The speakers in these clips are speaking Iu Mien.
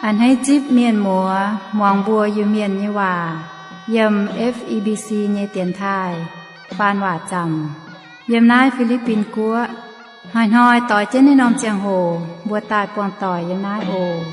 A'hneiv zipv mienh muoz muangx mbuo Iu-Mienh nyei waac yiem F E B C nyei dienx taaih faan waac zaamc yiem naaiv Fi^li^bin Guoqv. Hnoi-hnoi doix jienv naaiv norm ziangh hoc mbuo daaih buangh doic yiem naaiv oc.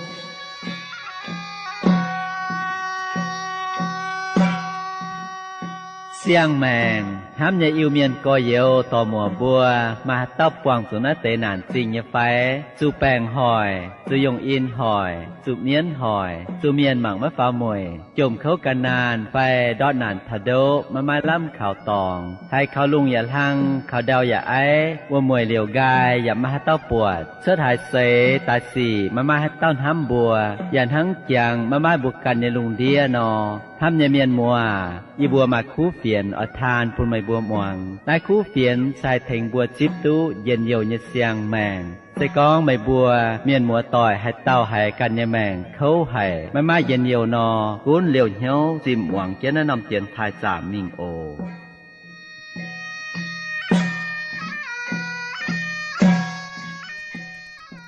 Siang-maengc hnamv nyei Iu-Mienh gorx-youz dorc-muoc mbuo, maaih haaix dauh buangh zuqc naaiv deix naanc zingh nyei fai? Zuqc baengc hoic, zuqc yungh in hoic, zuqc mienv hoic, zuqc mienh mangc maiv faaux mueic, jomc kouv gan naanh fai ndortv naanc taux ndoqv maiv maaih lamh kaux dorngx, haiz kaux lungh yaac hlang, kaux ndau yaac aiv, wuom-mueic liouc nqaai yaac maiv maaih haaix dauh buatc, cuotv haaix seix daaih sic maiv maaih haaix dauh hnamv mbuo, yaac hnangv jangx maiv maaih mbuo ganh nyei lungh ndiev nor. Hnamv nyei mienh muoz, yie mbuo maaih kuv fienx oix taan bun meih mbuo muangx. Naaiv kuv fienx se haih tengx mbuo zipv duqv njien-youh nyei siang-maengc. Se gorngv meih mbuo mienh muoz doic haaix dauh haiz ganh nyei maengc kouv haic, maiv maaih njien-youh nor, gunv liouh hnyouv zimh muangx jienv naaiv norm dienx taaih zaamc mingh oc.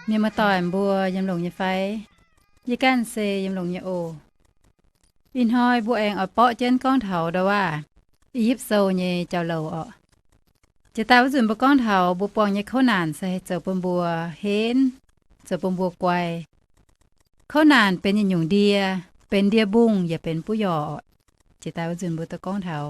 Mienh muoz doic mbuo yiem longx nyei fai? Yie ganh se yiem longx nyei oc. Ih hnoi mbuo aengx oix borqv jienv gorngv taux ndau-waac I^yipv Sou nyei jauv-louc orqc. Jiex daaih wuov nzunc mbuo gorngv taux mbuo buangh nyei kouv naanc se haih zoux bun mbuo henv, zoux bun mbuo guai. Kouv naanc benx yietc nyungc ndie, benx ndie-mbungh yaac benx buv yorc orqc. Jiex daaih wuov nzunc mbuo duqv gorngv taux.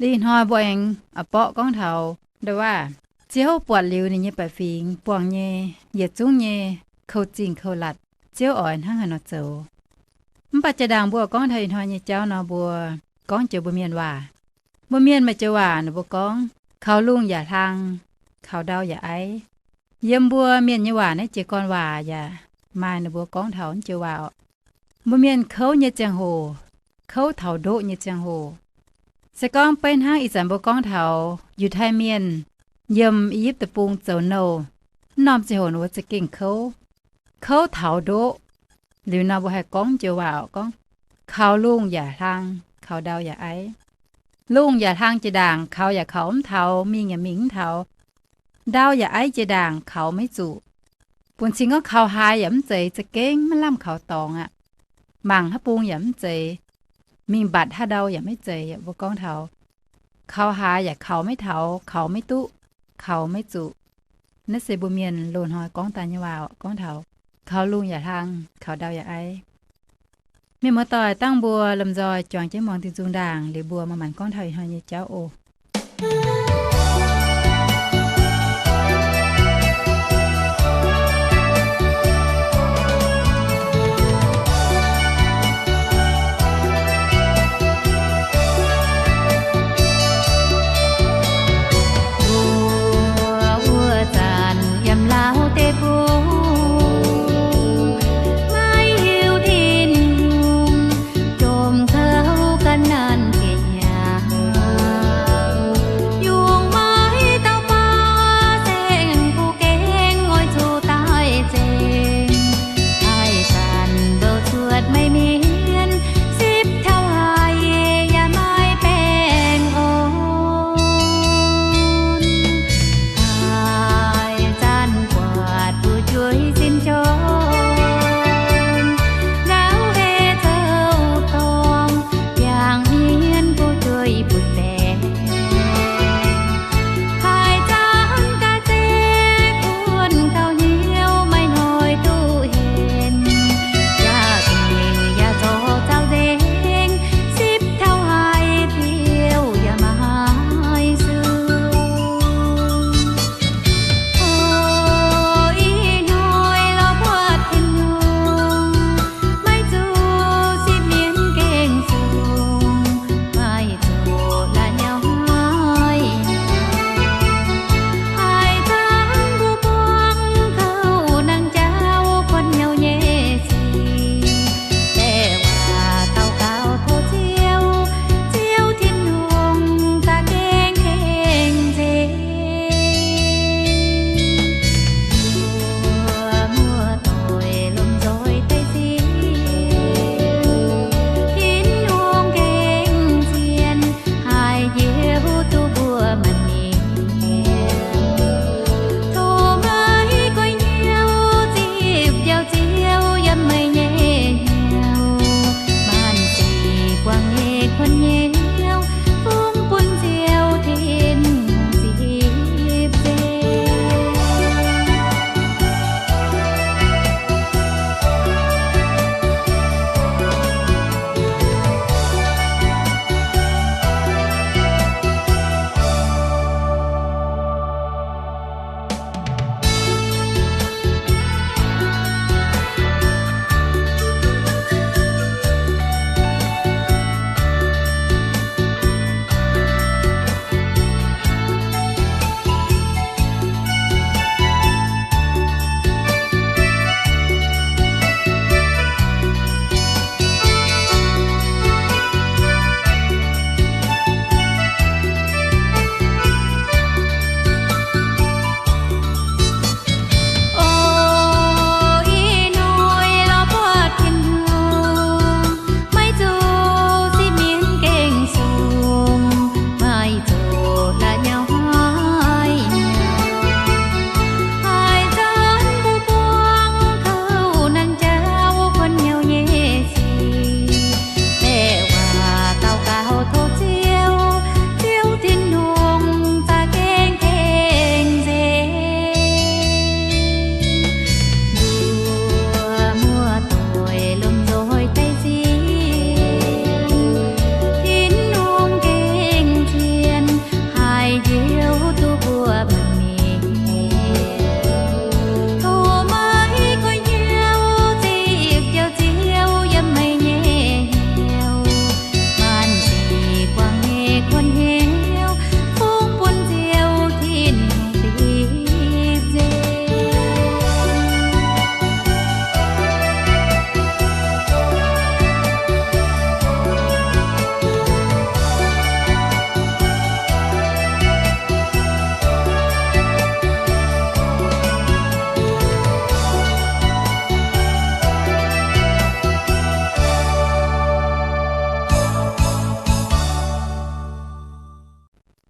Ih hnoi mbuo aengx oix borqv gorngv taux ndau-waac, Ziouv buatc liuz ninh nyei baeqc fingx buangh nyei yietc zungv nyei kouv-zingh kouv-latc, Ziouv oix hnangv haaix nor zoux. Mv baac jaa-ndaangc mbuo gorngv taux ih hnoi nyei jauv nor, mbuo gorngv joux mbuo mienh waac. Mbuo mienh maaih joux waac ninh mbuo gorngv, kaux lungh yaac hlang, kaux ndau yaac aiv. Yiem mbuo mienh nyei waac naaiv jiez gorn waac yaac maaih ninh mbuo gorngv taux naaiv joux waac orqc. Mbuo mienh kouv nyei ziangh hoc, kouv taux ndoqv nyei ziangh hoc, se gorngv beiv hnangv ih zanc mbuo gorngv taux Yiutai Mienh yiem I^yipv Deic-Bung zoux nouh, mv norm ziangh hoc ninh mbuo za'gengh kouv, kouv taux ndoqv. Liuz nor mbuo haih gorngv joux waac orqc, gorngv, kaux lungh yaac hlang, kaux ndau yaac aiv. Lungh yaac hlang jiex ndaangc, kaux yaac kaux mv taux, mingh yaac mingh mv taux. Ndau yaac aiv jiex ndaangc, kaux maiv zuqc. Bun cing gorngv kaux haaix yaac mv zeiz, za'gengh maiv lamh kaux dorngx aqv. Mangc haaix bung yaac mv zeiz, mingh mbatc haaix ndau yaac maiv zeiz. Mbuo gorngv taux kaux haaix yaac kaux maiv taux, kaux maiv duqv, kaux maiv zuqc. Naaiv se mbuo mienh loz-hnoi gorngv daaih nyei waac orqc, gorngv taux kaux lungh yaac hlang, kaux ndau yaac aiv. Mienh muoz-doic, dangh mbuo lomh nzoih juangc jienv muangx diuh nzung ndaangc liuz mbuo maaih maanc gorngv taux ih hnoi nyei jauv oc. Mbuo wuov zanc yiem Laauv Deic-Bung, maiv hiuv Tin-Hungh jomc kouv gan naanh nziaauc.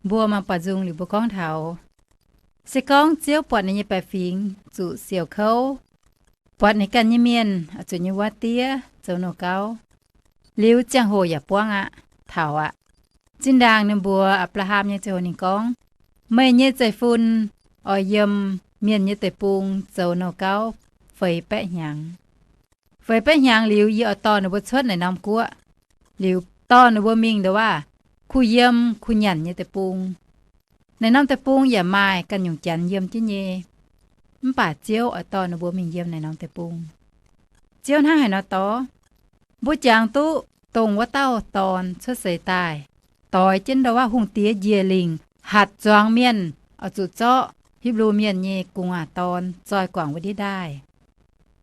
mbuo maaih baaux nzung liuz mbuo gorngv taux, se gorngv Ziouv buatc ninh nyei baeqc fingx zuqc siouc kouv, buatc ninh ganh nyei mienh zuqc nyei wuov diev zoux nouh gauv, liuz ziangh hoc yaac buangv aqv, taux aqv. Zinh ndaangc ninh mbuox Apc^laa^ham nyei ziangh hoc ninh gorngv, meih nyei zeiv-fun oix yiem mienh nyei deic-bung zoux nouh gauv feix baeqv hnyangx. Feix baeqv hnyangx liuz, yie oix dorh ninh mbuo cuotv naaic norm guoqv, liuz dorh ninh mbuo mingh ndo waav kuh yiem kuh nyanc nyei deic-bung. Naaic norm deic-bung yaac maaih ganh nyungc janx yiem jienv nyei, mv baac Ziouv oix dorh ninh mbuo mingh yiem naaic norm deic-bung. Ziouv hnangv haaix nor dorh? Mbuo jangx duqv dongh wuov dauh dorn cuotv seix daaih, doix jienv ndo waav hungh diex njiec lingc hatc zuangx mienh oix zuqc zorqv Hipv^lu Mienh nyei gu'nguaaz dorn zoih guangc wuov ndiev ndaaih.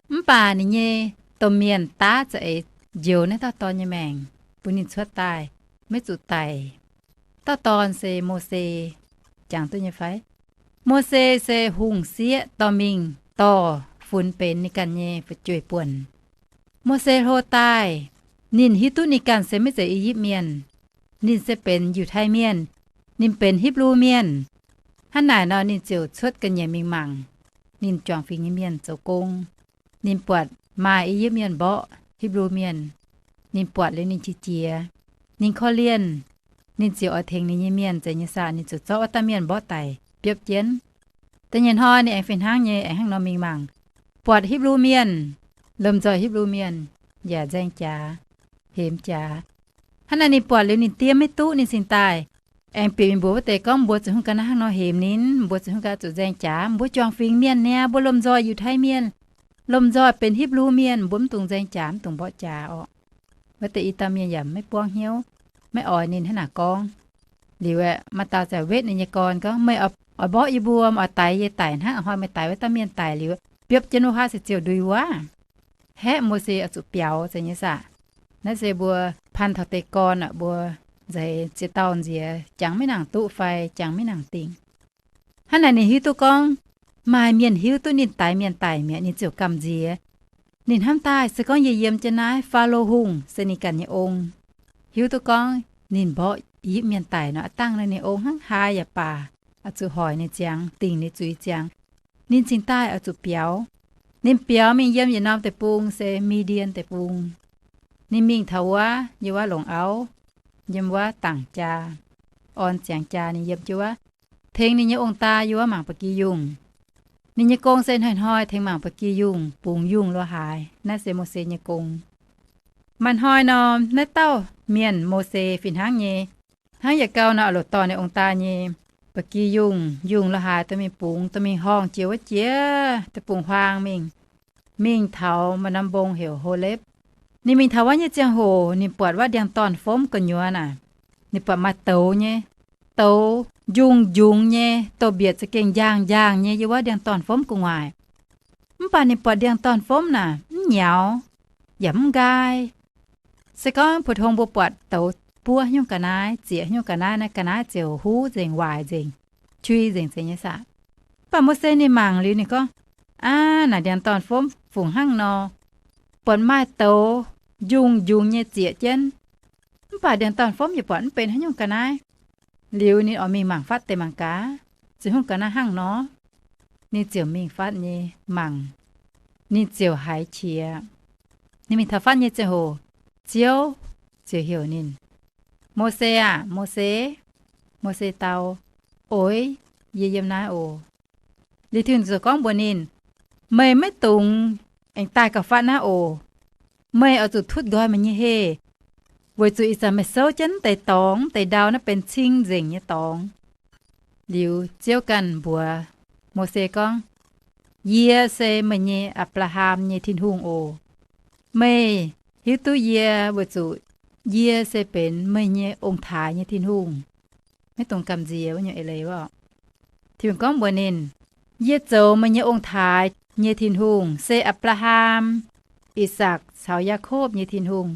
Mv baac ninh nyei domh mienh daav za'eix njoux naaiv dauh dorn nyei maengc, bun ninh cuotv daaih, maiv zuqc daic. Dauh dorn se Mose. Jangx duqv nyei fai? Mose se hungh sieqv dorh mingh dorh funx benx ninh ganh nyei fu'jueiv buonc. Mose hlo daaih, ninh hiuv duqv ninh ganh se maiv zeiz I^yipv Mienh. Ninh se benx Yiutai Mienh. Ninh benx Hipv^lu Mienh. Hnangv naaic nor ninh ziouc cuotv ga'nyiec mingh mangc ninh juangc fingx nyei mienh zoux gong. Ninh buatc maaih I^yipv Mienh mborqv Hipv^lu Mienh. Ninh buatc liuz ninh qiex jiez, ninh korv-lienh. Ninh ziouc oix tengx ninh nyei mienh zeiz nyei saah, ninh ziouc zorqv wuov dauh mienh mborqv daic biopv jienv. Da'nyeic hnoi ninh aengx fih hnangv nyei aengx hnangv nor mingh mangc, buatc Hipv^lu Mienh, lomh nzoih Hipv^lu Mienh, yaac nzaeng jaax, hemx jaax. Hnangv naaic ninh buatc liuz ninh diev maiv duqv, ninh cingx daaih aengx bieqc mingh mbuox wuov deix gorngv, mbuo zuqc hungh ga'naaiv hnangv nor hemx ninh, mbuo zuqc hungh ga'naaiv zuqc nzaeng jaax, mbuo juangc fingx mienh niaa, mbuo lomh nzoih Yiutai Mienh, lomh nzoih benx Hipv^lu Mienh, mbuo mv dungx nzaeng jaax, mv dungx mborqv jaax orqc. Wuov deix i dauh mienh yaac maiv buangv hnyouv, maiv oix ninh hnangv naaic gorngv. Liuz aeqv, maaih dauh ziouc wetv ninh nyei gorn gorngv, meih oix mborqv yie mbuo, oix daix yie daic hnangv a'hnoi meih daix wuov dauh mienh daic liuz biopv jienv wuov haav se ziouc ndui wuov. Haeqv Mose oix zuqc biaux zeiz nyei saah. Naaiv se mbuo paan taux deix gorn aqv, mbuo nzeix ziex dauh nziex jangx maiv nangc duqv fai jangx maiv nangc dingc. Hnangv naaic ninh hiuv duqv gorngv maaih mienh hiuv duqv ninh daix mienh daic mi'aqv, ninh ziouc gamh nziex. Ninh hnamv daaih se gorngv yie yiem jienv naaiv, Faalo Hungh se ninh ganh nyei ong, hiuv duqv gorngv ninh mborqv I^yipv Mienh daic nor, aav dangh ninh ong hnangv haaix yaac baac, oix zuqc hoic ninh ziangx, dingc ninh zuiz ziangx. Ninh cingx daaih oix zuqc biaux. Ninh biaux mingh yiem yietc norm deic-bung se Mi^ndien Deic-Bung. Ninh mingh taux wuov, yiem wuov longc auv, yiem wuov dangc jaa, orn ziangx jaa ninh yiem jienv wuov, tengx ninh nyei ong-daa yiem wuov mangc ba'gi yungh. Ninh nyei gong se hnoi-hnoi tengx mangc ba'gi yungh, bungx yungh lo haaix. Naaiv se Mose nyei gong. Maaih hnoi nor, naaiv dauh mienh Mose fih hnangv nyei, hnangv yietc gau nor, oix loc dorh ninh ong-daa nyei ba'gi yungh, yungh lo haaix dorh mingh bungx, dorh mingh horngh jiex wuov jiex deic-bung-huaang mingh, mingh taux maaih norm mbong heuc Holepv. Ninh mingh taux wuov nyei ziangh hoc ninh buatc wuov ndiangx-dorn-fomv gu'nyuoz naaic. Ninh buatc maaih douz nyei, douz njungh njungx nyei, douz-mbietc za'gengh njaangh njaangh nyei yiem wuov ndiangx-dorn-fomv gu'nguaaic. Mv baac ninh buatc ndiangx-dorn-fomv naaic mv nyaux yaac mv nqaai. Se gorngv 普通 mbuo buatc douz buov haaix nyungc ga'naaiv, zieqc haaix nyungc ga'naaiv, naaiv ga'naaiv ziouc huv nzengc, waaic nzengc, qui nzengc zeiz nyei saah. Mv baac Mose ninh mangc liuz ninh gorngv, Aav, naaic ndiangx-dorn-fomv fungc hnangv nor. Buatc maaih douz njungh njungx nyei zieqc jienv, mv baac ndiangx-dorn-fomv yaac buatc mv benx haaix nyungc ga'naaiv. Liuz ninh oix mingh mangc fatv deix mangc gaax, se hungh ga'naaiv hnangv nor. Ninh ziouc mingh fatv nyei mangc. Ninh ziouc haiz qiex. Ninh mingh taux fatv nyei ziangh hoc, Ziouv ziouc heuc ninh, Mose aah! Mose! Mose dau, Oix, yie yiem naaiv oc. Liuz Tin-Hungh ziouc gorngv mbuox ninh, Meih maiv dungx aengx daaih gauh fatv naaiv oc. Meih oix zuqc tutv nqoi meih nyei heh, weic zuqc ih zanc meih souv jienv deix dorngx, deix ndau naaiv benx cing nzengc nyei dorngx. Liuz Ziouv ganh mbuox Mose gorngv, Yie se meih nyei Apc^laa^ham nyei Tin-Hungh oc. Meih hiuv duqv yie weic zuqc yie se benx meih nyei ong-taaix nyei Tin-Hungh. Maiv dungx gamh nziex wuov nyungc eix leiz wuov. Tin-Hungh gorngv mbuox ninh, Yie zoux meih nyei ong-taaix nyei Tin-Hungh, se Apc^laa^ham, I^sakc caux Yaakopv nyei Tin-Hungh.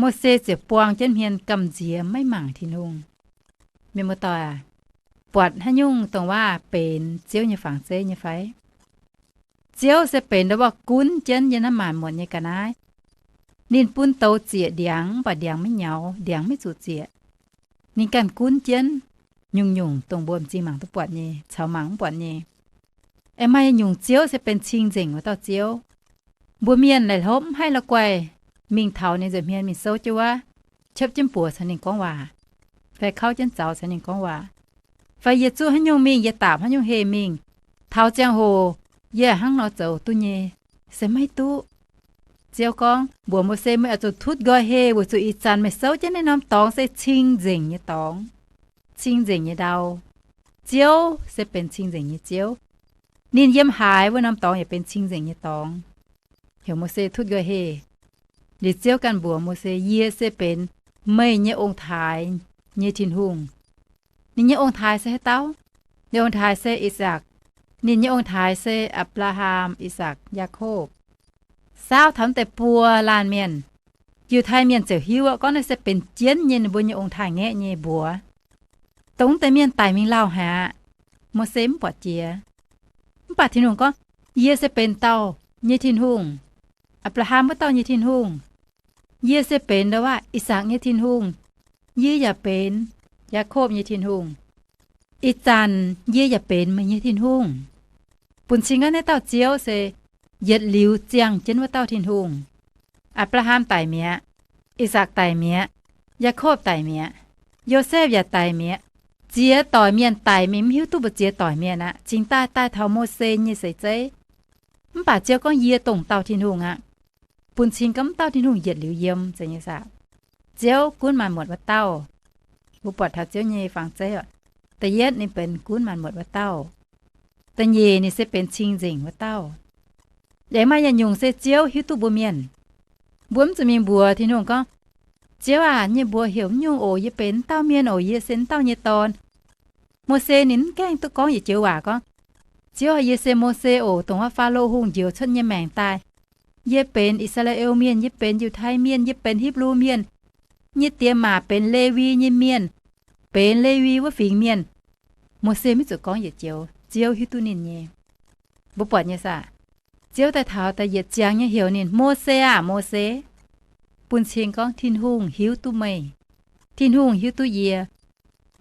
Mose ziouc buang jienv hmien gamh nziex maiv mangc Tin-Hungh. Mienh muoz-doic aac, buatc haaix nyungc dongh waac benx Ziouv nyei fangx zeiv nyei fai? Ziouv se benx ndo wuov gunv jienv yiem naaiv maanc muotc nyei ga'naaiv. Ninh bun douz zieqc ndiangx, mv baac ndiangx maiv nyaux, ndiangx maiv zuqc zieqc. Ninh ganh gunv jienv. nyungc-nyungc dongh mbuo m'zing mangc duqv buatc nyei, caux mangc mv buatc nyei. Aengx maaih nyungc Ziouv se benx cing-nzengc wuov dauh Ziouv. Mbuo mienh laih hlopv mv haih la'guaih mingh taux ninh nza'hmien mingh souv jienv wuov, qepv jienv buoz caux ninh gorngv waac, fai kauv jienv zaux caux ninh gorngv waac, fai yie zuqv haaix nyungc mingh, yie daapc haaix nyungc heh mingh, taux ziangh hoc yie hnangv nor zoux duqv nyei, se maiv duqv. Ziouv gorngv mbuox Mose, meih oix zuqc tutv nqoi heh, weic zuqc ih zanc meih souv jienv naaiv norm dorngx se cing-nzengc nyei dorngx, cing-nzengc nyei ndau. Ziouv se benx cing-nzengc nyei Ziouv. Ninh yiem haaix, wuov norm dorngx yaac benx cing-nzengc nyei dorngx. Heuc Mose tutv nqoi heh. Liuz Ziouv ganh mbuox Mose, yie se benx meih nyei ong-taaix nyei Tin-Hungh. Ninh nyei ong-taaix se haaix dauh? Ninh ong-taaix se I^sakc. Ninh nyei ong-taaix se Apc^laa^ham, I^sakc, Yaakopv. Saauv taux deix buo laanh mienh, Yiutai Mienh ziouc hiuv aqv, gorngv naaiv se benx jienv nyei ninh mbuo nyei ong-taaix-ngaeqv nyei mbuox. Dongh deix mienh daic mingh lauh haic aqv. Mose mv buatc jiex. Mv baac Tin-Hungh gorngv, yie se benx dauh nyei Tin-Hungh, Apc^laa^ham wuov dauh nyei Tin-Hungh. Yie se benx ndau wuov I^sakc nyei Tin-Hungh. Yie yaac benx Yaakopv nyei Tin-Hungh. Ih zanc yie yaac benx meih nyei Tin-Hungh. Bun cing gorngv naaiv dauh Ziouv se yietc liuz ziangh jienv wuov dauh Tin-Hungh. Apc^laa^ham daic mi'aqv. I^sakc daic mi'aqv. Yaakopv daic mi'aqv. Yosepv yaac daic mi'aqv. Ziex doic mienh daic mingh mv hiuv duqv mbu'ziex doic mienh aqv, cingx daaih daaih taux Mose nyei seix zeiv. Mv baac Ziouv gorngv, yie dongh dauh Tin-Hungh aqv. Bun cing gorngv mv dauh Tin-Hungh yietc liuz yiem, zeiz nyei saah? Ziouv gunv maanc muotc wuov dauh. Mbuo buatc taux Ziouv nyei fangx zeiv oc. Da'yietv ninh benx gunv maanc muotc wuov dauh. Da'nyeic ninh se benx cing-nzengc wuov dauh. Aengx maaih yietc nyungc se Ziouv hiuv duqv mbuo mienh. Mbuo mv zuqc mingh mbuox Tin-Hungh gorngv, Ziouv aac, yie mbuox heuc mv nyungc oc, yie benx mv dauh mienh oc, yie se mv dauh nyei dorn. Mose ninh mv gaengh duqv gorngv yietc joux waac gorngv, Ziouv aac, yie se Mose oc, dongh wuov Faalo Hungh njoux cuotv nyei maengc daaih. Yie benx I^saa^laa^en Mienh, yie benx Yiutai Mienh, yie benx Hipv^lu Mienh. Yie nyei diex maac benx Lewi nyei mienh, benx Lewi wuov fingx mienh. Mose maiv zuqc gorngv yietc joux, Ziouv hiuv duqv ninh nyei. Mbuo buatc nyei saah? Ziouv daaih taux da'yietc ziangx nyei heuc ninh, Mose aah! Mose! Bun cing gorngv Tin-Hungh hiuv duqv meih. Tin-Hungh hiuv duqv yie.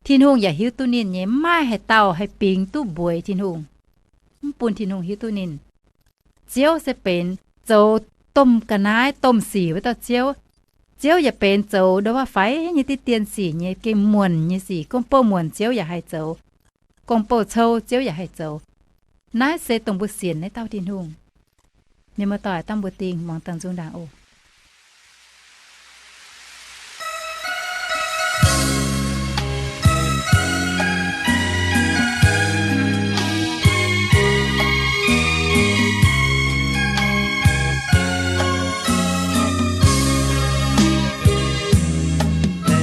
Tin-Hungh yaac hiuv duqv ninh nyei. Mv maaih haaix dauh haih bingx duqv mbueiz Tin-Hungh, mv bun Tin-Hungh hiuv duqv ninh. Ziouv se benx zoux domh ga'naaiv domh sic wuov dauh Ziouv. Ziouv yaac benx zoux ndongc wuov faix nyei diqv dien sic nyei, gengh muonc nyei sic, gong-bou muonc Ziouv yaac haih zoux, gong-bou cou Ziouv yaac haih zoux. Naaiv se dongh mbuo sienx naaiv dauh Tin-Hungh. Mienh muoz-doic, dangh mbuo dingh muangx dangh nzung ndaangc oc.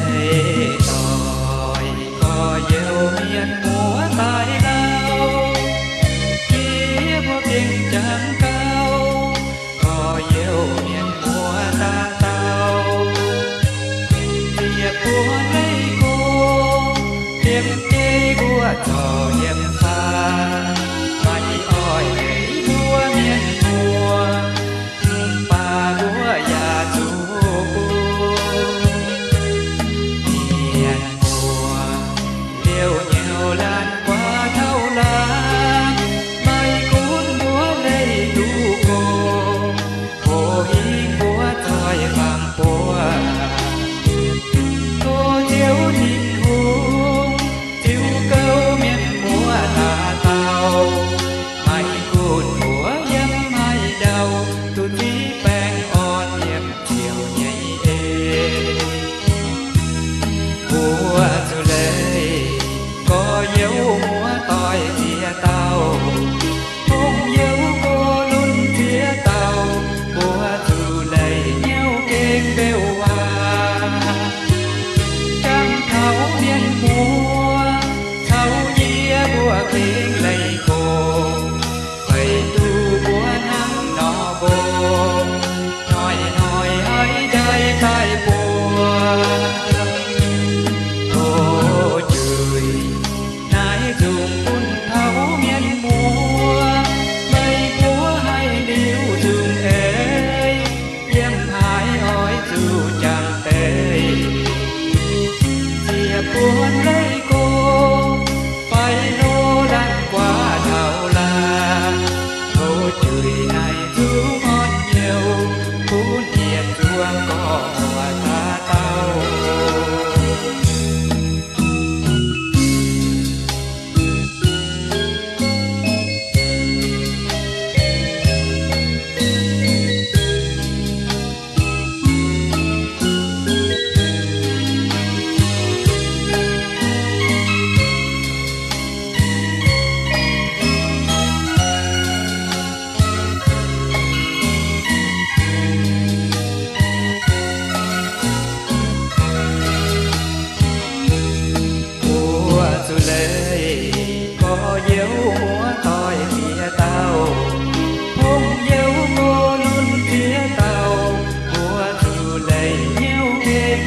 Leiz doic gorx-youz mienh muoz daaih lauh, jiex mbuo gengh jangx gauh, gorx-youz mienh muoz dauh dauh. Ziec buo leiz go, liemh jeiv mbuo zorc yiem faa, maiv oix leiz mbuo mienh muoz, mv baac mbuo yaac zuqc bun mienh muoz liouh nyouh laanh guaax tauv laanh, maiv gunv mbuo leih duqv go, hoz hingv mbuo zoih baamh buo. Go Ziouv Tin-Hungh, ziux gouv mienh muoz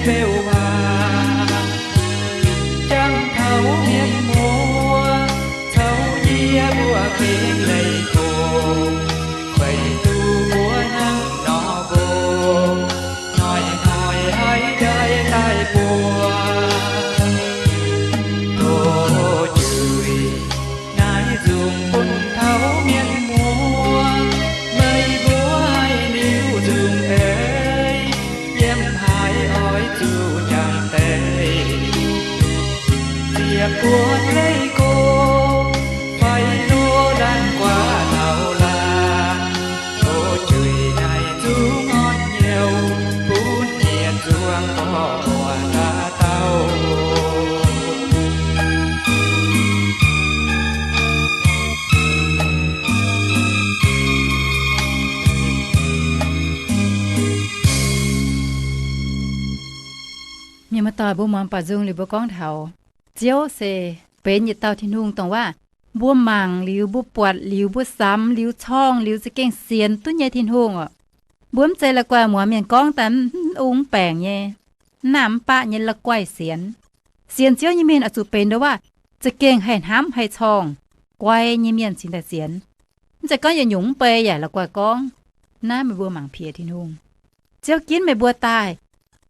beu waac, jangv taux mienh muoz, caux yie mbuo gengh leih gox, weic zuqc mbuo hnangv nor mbuo hnoi-hnoi haiz njaih daaih mbuo. Tov juix naaiv nzungh bun taux mienh muoz, meih mbuo haih liuz nzungh eix, yiem haaix oix zuqc jangx deix, ziepc buonc leih gox fai ndoh laanh guaax taux laanh. Tov juix naaiv nzungh orn hnyouv bun yietc zungv gorngv muoz dauh dauh. Mienh muoz-doic, mbuo muangx baac nzung liuz mbuo gorngv taux Ziouv se benx yietc dauh Tin-Hungh dongh waac mbuo mangc liuz, mbuo buatc liuz, mbuo samx liuz, corngh liuz, za'gengh sienx duqv nyei Tin-Hungh oc. Mbuo mv zeiz la'guaih muangx mienh gorngv daaih mv ung mv baengc nyei, mv naamh mv baqv nyei la'guaih sienx. Sienx Ziouv nyei mienh oix zuqc benx nduov waac za'gengh haih hnamv haih corngh, guai nyei mienh cingx daaih sienx. Mv zeiz gorngv yietc nyungc mv bei yaac la'guaih gorngv. Naaiv meih mbuo mangc piex Tin-Hungh. Ziouv ginv meih mbuo daaih.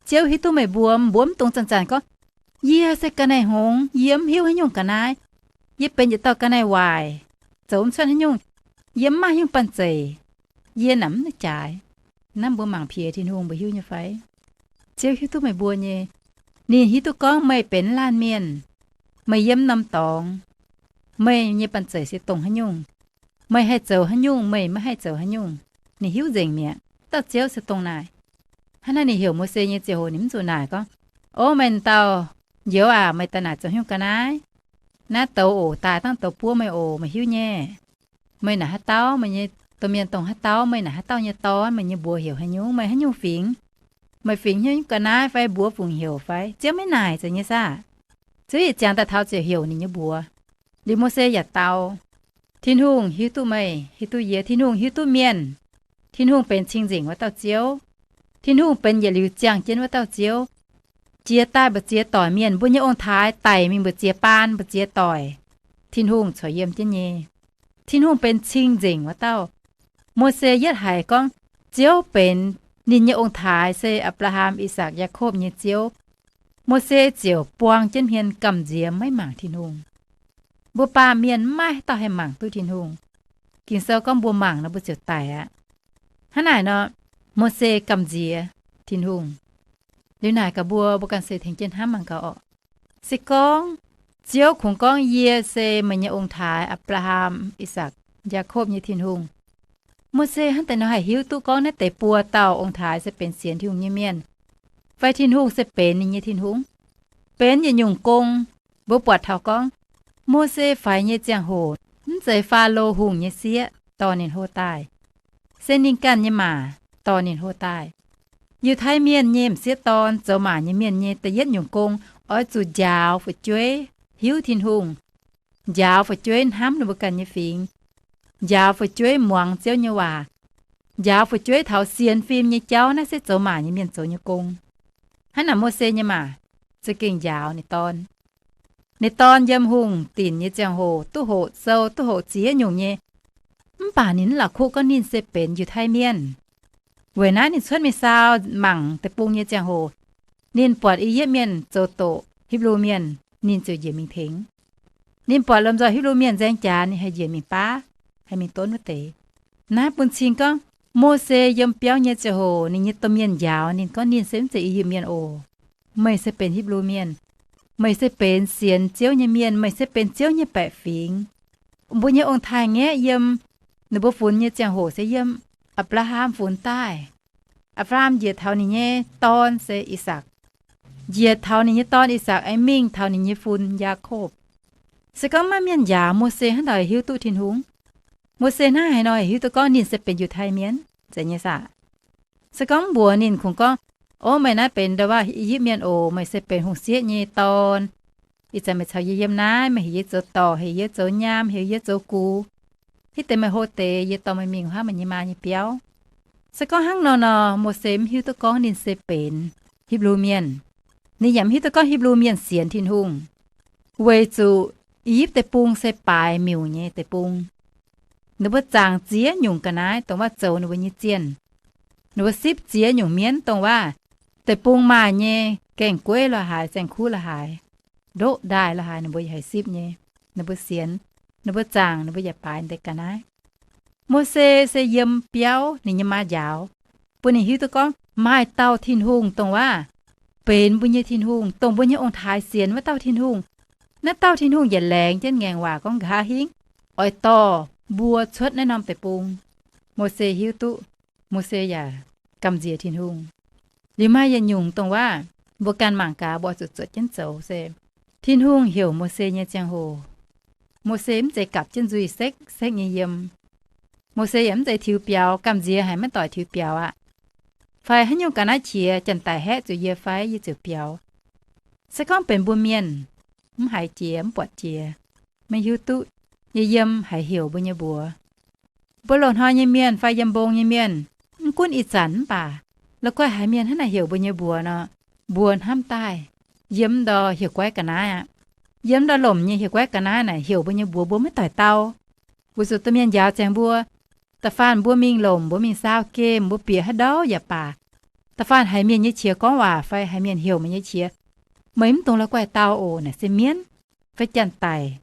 Ziouv hiuv duqv meih mbuo, mbuo mv dungx zanc-zanc gorngv, yie se ga'naaiv hngongx, yie mv hiuv haaix nyungc ga'naaiv. Yie benx yietc dauh ga'naaiv waaic, zoux mv cuotv haaix nyungc. Yie mv maaih haaix nyungc banh zeic. Yie naaic mv jaaix. Naaiv mbuo mangc piex Tin-Hungh mbuo hiuv nyei fai? Ziouv hiuv duqv meih mbuo nyei. Ninh hiuv duqv gorngv meih benx laanh mienh, meih yiem norm dorngx, meih nyei banh zeic se dongh haaix nyungc, meih haih zoux haaix nyungc, meih maiv haih zoux haaix nyungc, ninh hiuv nzengc mi'aqv. Dauh Ziouv se dongh naaic. Hnangv naaiv ninh heuc Mose nyei ziangh hoc ninh mv zuqc naaic gorngv, O meih dauh njoux aac, meih daaih naaic zoux haaix nyungc ga'naaiv? Naaiv douz oc, daaih dangh douz buov meih oc, meih hiuv nyei. Meih naaic haaix dauh? Meih nyei domh mienh dongh haaix dauh? Meih naaic haaix dauh nyei dorn? Meih nyei mbuox heuc haaix nyungc? Meih haaix nyungc fingx? Meih fingx haaix nyungc ga'naaiv fai mbuox fungc heuc fai? Ziouv maiv naaic zeiz nyei saah? Ziouv yietc ziangx daaih taux ziouc heuc ninh nyei mbuox. Liuz Mose yaac dau, Tin-Hungh hiuv duqv meih, hiuv duqv yie. Tin-Hungh hiuv duqv mienh. Tin-Hungh benx cing-nzengc wuov dauh Ziouv. Tin-Hungh benx yietc liuz ziangh jienv wuov dauh Ziouv. Jiex daaih mbu'ziex doic mienh, mbuo nyei ong-taaix daic mingh mbu'ziex baan mbu'ziex doic, Tin-Hungh corc yiem jienv nyei. Tin-Hungh benx cing-nzengc wuov dauh. Mose yietv haiz gorngv Ziouv benx ninh nyei ong-taaix se Apc^laa^ham, I^sakc, Yaakopv nyei Ziouv, Mose ziouc buang jienv hmien gamh nziex maiv mangc Tin-Hungh. Mbuo baamh mienh maiv maaih haaix dauh haih mangc duqv Tin-Hungh. Ging-Sou gorngv mbuo mangc nor mbuo ziouc daic aqv. Hnangv naaic nor, Mose gamh nziex Tin-Hungh. Liuz naaic gaax mbuo, mbuo ganh se tengx jienv hnamv mangc gaax orqc. Se gorngv Ziouv kungx gorngv, Yie se meih nyei ong-taaix, Apc^laa^ham, I^sakc, Yaakopv nyei Tin-Hungh, Mose hnangv deix nor haih hiuv duqv gorngv naaiv deix buo dauh ong-taaix se benx sienx Tin-Hungh nyei mienh, fai Tin-Hungh se benx ninh nyei Tin-Hungh? Benx yietc nyungc gong. Mbuo buatc taux gorngv Mose faix nyei ziangh hoc, mv zeiz Faalo Hungh nyei sieqv dorh ninh hlo daaih. Se ninh ganh nyei maa dorh ninh hlo daaih. Yiutai Mienh nyei m'sieqv dorn, zoux maa nyei mienh nyei da'yietv nyungc gong, oix zuqc njaaux fu'jueiv hiuv Tin-Hungh, njaaux fu'jueiv hnamv ninh mbuo ganh nyei fingx, njaaux fu'jueiv muangx Ziouv nyei waac, njaaux fu'jueiv taux sienx fim nyei jauv. Naaiv se zoux maa nyei mienh zoux nyei gong. Hnangv naaic Mose nyei maa za'gengh njaaux ninh dorn. Ninh dorn yiem hungh dinc nyei ziangh hoc duqv hoqc sou, duqv hoqc ziex nyungc nyei. Mv baac ninh mv la'kuqv gorngv ninh se benx Yiutai Mienh. Weic naaiv ninh cuotv mingh saau mangc deic-bung nyei ziangh hoc, ninh buatc I^yipv Mienh zoux doqc Hipv^lu Mienh, ninh ziouc njiec mingh tengx. Ninh buatc lomh nzoih Hipv^lu Mienh nzaeng jaax, ninh haih njiec mingh baav, haih mingh donv wuov deix. Naaiv bun cing gorngv Mose yiem biauv nyei ziangh hoc ninh nyei domh mienh njaaux ninh gorngv ninh se mv zeiz I^yipv Mienh oc. Meih se benx Hipv^lu Mienh. Meih se benx sienx Ziouv nyei mienh. Meih se benx Ziouv nyei baeqc fingx. Mbuo nyei ong-taaix-ngaeqv yiem ninh mbuo funx nyei ziangh hoc se yiem Apc^laa^ham funx daaih. Apc^laa^ham njiec taux ninh nyei dorn se I^sakc, njiec taux ninh nyei dorn I^sakc aengx mingh taux ninh nyei fun Yaakopv. Se gorngv maiv mienh njaaux, Mose hnangv haaix nor hiuv duqv Tin-Hungh? Mose hnangv haaix nor hiuv duqv gorngv ninh se benx Yiutai Mienh? Zeiz nyei saah? Se gorngv mbuox ninh kungx gorngv, O, meih naaiv benx ndo waac I^yipv Mienh oc. Meih se benx hungh sieqv nyei dorn. Ih zanc meih caux yie yiem naaiv, meih heuc yie zoux dorc, heuc yie zoux nyaam, heuc yie zoux gux. Hitv deix meih hlo deix, yie dorh meih mingh wuov meih nyei maa nyei biauv. Se gorngv hnangv nor nor, Mose mv hiuv duqv gorngv ninh se benx Hipv^lu Mienh. Ninh yaac mv hiuv duqv gorngv Hipv^lu Mienh sienx Tin-Hungh, weic zuqc I^yipv Deic-Bung se baaix miuc nyei deic-bung. Ninh mbuo zaangc ziex nyungc ga'naaiv dongh waac zoux ninh mbuo nyei zienh. Ninh mbuo sipv ziex nyungc mienv dongh waac deic-bung maaih nyei, gaeng-gueiv lo haaix, saeng-kuv lo haaix, ndoqv ndaaih lo haaix, ninh mbuo yaac haih sipv nyei. Ninh mbuo sienx, ninh mbuo zaangc, ninh mbuo yaac baaix deix ga'naaiv. Mose se yiem biauv ninh nyei maa njaaux, bun ninh hiuv duqv gorngv maaih dauh Tin-Hungh dongh waac benx mbuo nyei Tin-Hungh, dongh mbuo nyei ong-taaix sienx wuov dauh Tin-Hungh. Naaiv dauh Tin-Hungh yaac laengz jienv ngaengc waac gorngv nqa'haav hingv oix dorh mbuo cuotv naaiv norm deic-bung. Mose hiuv duqv, Mose yaac gamh nziex Tin-Hungh. Liuz maaih yietc nyungc dongh waac mbuo ganh mangc gaax, mbuo oix zuqc zuotc jienv zoux se Tin-Hungh heuc Mose nyei ziangh hoc, Mose mv zeiz gapv jienv nzuih sekv-sekv nyei yiem. Mose yaac mv zeiz tiux biaux, gamh nziex haic maiv doic tiux biaux aqv. Fai haaix nyungc ga'naaiv qiex janx-daic haeqv zuqc yie fai yie ziouc biaux. Se gorngv benx mbuo mienh, mv haiz jiex mv buatc jiex, maiv hiuv duqv, yie yiem haiz heuc mbuo nyei mbuox. Mbuo loz-hnoi nyei mienh fai yiem mbong nyei mienh, mv gunv ih zanc mv baac la'guaih haiz mienh hnangv naaic heuc mbuo nyei mbuox nor, mbuo hnamv daaih, yiem ndau hieh guaiv ga'naaiv aqv. Yiem ndau lomc nyei hieh guaiv ga'naaiv naaic heuc mbuo nyei mbuox, mbuo maiv doic dau. Weic zuqc domh mienh njaaux ziangx mbuo, da'faanh mbuo mingh lomc, mbuo mingh saau gemh, mbuo bieqc haaix ndau yaac baac, da'faanh haiz mienh nyei qiex gorngv waac fai haiz mienh heuc meih nyei qiex, meih mv dungx la'guaih dau oc. Naaic se mienv fai janx-daic.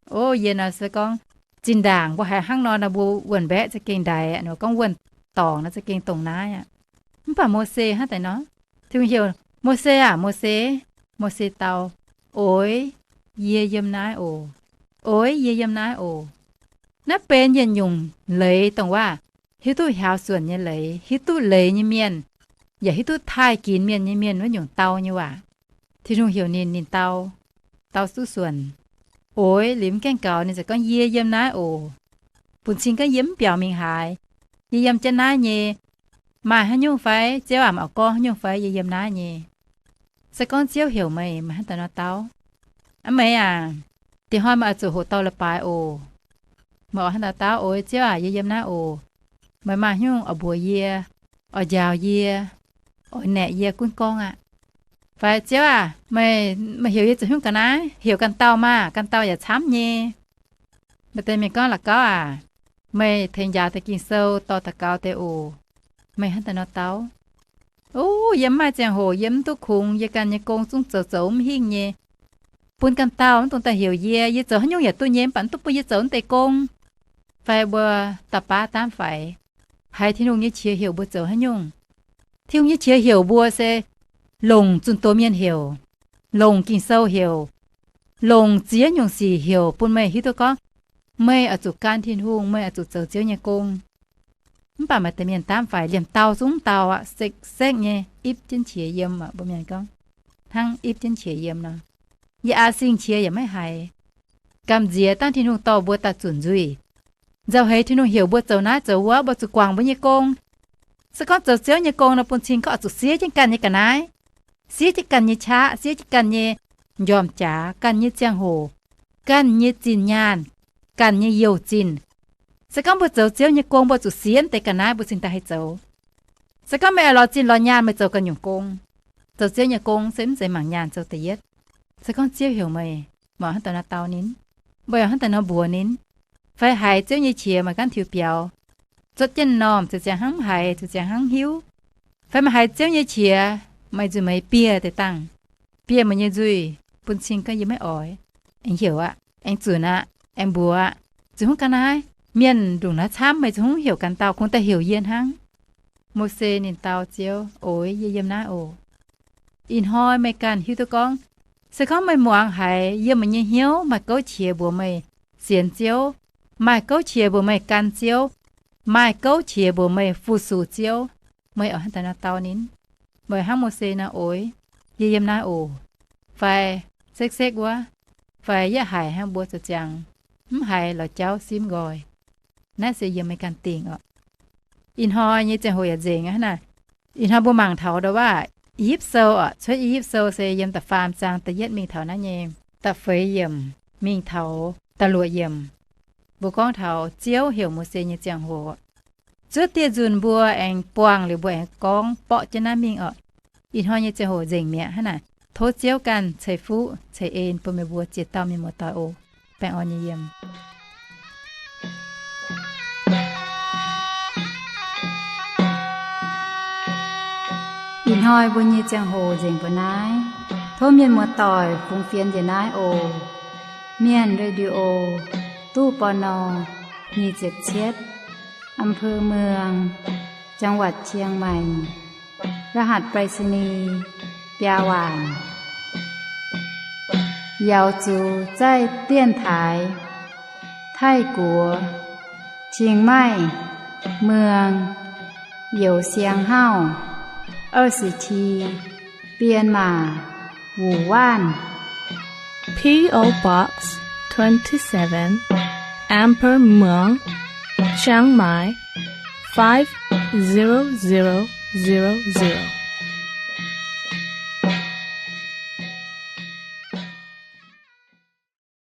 O, yie nor se gorngv zinh ndaangc mbuo haiz hnangv nor nor, mbuo wuonh mbaeqv za'gengh ndaix, gorngv wuonh dorngc nor za'gengh dongh naaiv aqv. Mv baac Mose hnangv daaih nor, Tin-Hungh heuc, Mose aah! Mose! Mose dau, Oix, yie yiem naaiv oc. Oix, yie yiem naaiv oc. Naaiv benx yietc nyungc leiz dongh waac hiuv duqv hiaaux suonc nyei leiz, hiuv duqv leiz nyei mienh, yaac hiuv duqv taaih ginx mienh nyei mienh wuov nyungc dau nyei waac. Tin-Hungh heuc ninh, ninh dau, dau duqv suonc. Oix liuz mv gaengh gaux ninh ziouc gorngv, Yie yiem naaiv oc. Bun cing gorngv yie mv biaux mingh haaix. Yie yiem jienv naaiv nyei. Maaih haaix nyungc fai? Ziouv aac, meih oix gorngv haaix nyungc fai? Yie yiem naaiv nyei. Se gorngv Ziouv heuc meih, meih hnangv daaih nor dau, Aav, meih aac, diex hnoi meih oix zuqc hoqc dorh leiz-baaix oc. Meih oix hnangv daaih dau, Oix, Ziouv aac, yie yiem naaiv oc. Meih maaih haaix nyungc oix mbuox yie, oix njaaux yie, oix naeqc yie gunv gorngv aqv. Fai, Ziouv aac, meih, meih heuc yie zoux haaix nyungc ga'naaiv? Heuc ganh dauh maah! Ganh dauh yaac camv nyei. Maaih deix mienh gorngv, La'gauv aac, meih tengx njaaux deix Ging-Sou, dorh daux gaux deix oc. Meih hnangv daaih nor dau, O, yie mv maaih ziangh hoc, yie mv duqv kungx, yie ganh nyei gong zungv zoux zoux mv hingh nyei. Bun ganh dauh mv dungx daaih heuc yie. Yie zoux haaix nyungc yaac duqv nyei, mv baac mv duqv bun yie zoux naaiv deix gong. Fai mbuo da'baav daamv faix, haiz Tin-Hungh nyei qiex heuc mbuo zoux haaix nyungc. Tin-Hungh nyei qiex heuc mbuo se longc zunh doz mienh heuc, longc Ging-Sou heuc, longc ziex nyungc sic heuc bun meih hiuv duqv gorngv meih oix zuqc gan Tin-Hungh, meih oix zuqc zoux Ziouv nyei gong. Mv baac maaih deix mienh daamv faix liemh dau zungv dau aqv, sekv-sekv nyei ipv jienv qiex yiem aqv. Mbuo mienh gorngv, hnangv ipv jienv qiex yiem nor. Yie aa sing qiex yaac maiv haiz. Gamh nziex dangh Tin-Hungh dorh mbuo daaih zunc nzuih. Nzauh heix Tin-Hungh heuc mbuo zoux naaiv zoux wuov, mbuo zuqc guangc mbuo nyei gong. Se gorngv zoux Ziouv nyei gong nor, bun cing gorngv oix zuqc siev jienv ganh nyei ga'naaiv, siev jienv ganh nyei qaqv, siev jienv ganh nyei njormh jaax, ganh nyei ziangh hoc, ganh nyei zinh nyaanh, ganh nyei youh zinh. Se gorngv mbuo zoux Ziouv nyei gong, mbuo zuqc siev deix ga'naaiv mbuo cingx daaih haih zoux. Se gorngv meih lorz zinh lorz nyaanh, meih zoux ganh nyungc gong. Zoux Ziouv nyei gong se mv zeiz mangc nyaanh zoux da'yietv. Se gorngv Ziouv heuc meih, meih oix hnangv daaih nor dau ninh, meih oix hnangv daaih nor mbuox ninh, fai haiz Ziouv nyei qiex meih gaanv tiux biaux, zuotv jienv m'normh ziouc ziangh hnangv mv haiz, ziouc ziangh hnangv mv hiuv. Fai meih haiz Ziouv nyei qiex, meih nzuih meih bieh deix dangh, bieh meih nyei nzuih, bun cing gorngv yie maiv oix, aengx heuc aqv, aengx zunc aqv, aengx mbuox aqv. Zoux haaix nyungc ga'naaiv? Mienh ndongc naaiv camv, meih zoux haaix nyungc heuc ganh dauh, kungx daaih heuc yie hnangv. Mose ninh dau Ziouv, Oix, yie yiem naaiv oc. Ih hnoi meih ganh hiuv duqv gorngv, se gorngv meih muangx haiz yiem meih nyei hnyouv maaih gouv qiex mbuox meih sienx Ziouv, maaih gouv qiex mbuox meih gan Ziouv, maaih gouv qiex mbuox meih fu-sux Ziouv, meih oix hnangv daaih nor dau ninh? Meih hnangv Mose nor, Oix, yie yiem naaiv oc. Fai, Sekv-sekv wuov. Fai, Yie haiz hnangv mbuo zoux ziangx, mv haiz lorz jauv simv nqoi. Naaiv se yiem meih ganh dingc oc. Ih hnoi nyei ziangh hoc yaac nzengc aqv naaic. Ih hnoi mbuo mangc taux ndau waac I^yipv Sou oc. Cuotv I^yipv Sou se yiem da'faam zaang da'yietv mingh taux naaiv nyei da'feix yiemc mingh taux da'luoqc yiemc. Mbuo gorngv taux Ziouv heuc Mose nyei ziangh hoc. Zuov dieh nzunc mbuo aengx buangh liuz mbuo aengx gorngv borqv jienv naaiv mingh oc. Ih hnoi nyei ziangh hoc nzengc mi'aqv hnangv naaic. Tov Ziouv ganh ceix fuqv ceix en bun meih mbuo ziex dauh mienh muoz-doic oc. Baengh orn nyei yiem. Ih hnoi mbuo nyei ziangh hoc nzengc mbuo naaiv. Tov mienh muoz-doic fungx fienx njiec naaiv oc. Mienh Radio, ตู้ ปณ. nyic ziepc cietv, อำเภอเมือง จังหวัดเชียงใหม่ รหัสไปรษณีย์ biaa waanc. Yaux zuqc zaih dienx taaix Taiv-Guoqv, Chiang Mai, Mueang, Youz Siang Hauv, Aa Sic Ti, Bienh Maac, Wuc Waanv. P O Box twenty-seven, Amber Muang, Chiang Mai, five zero zero zero zero.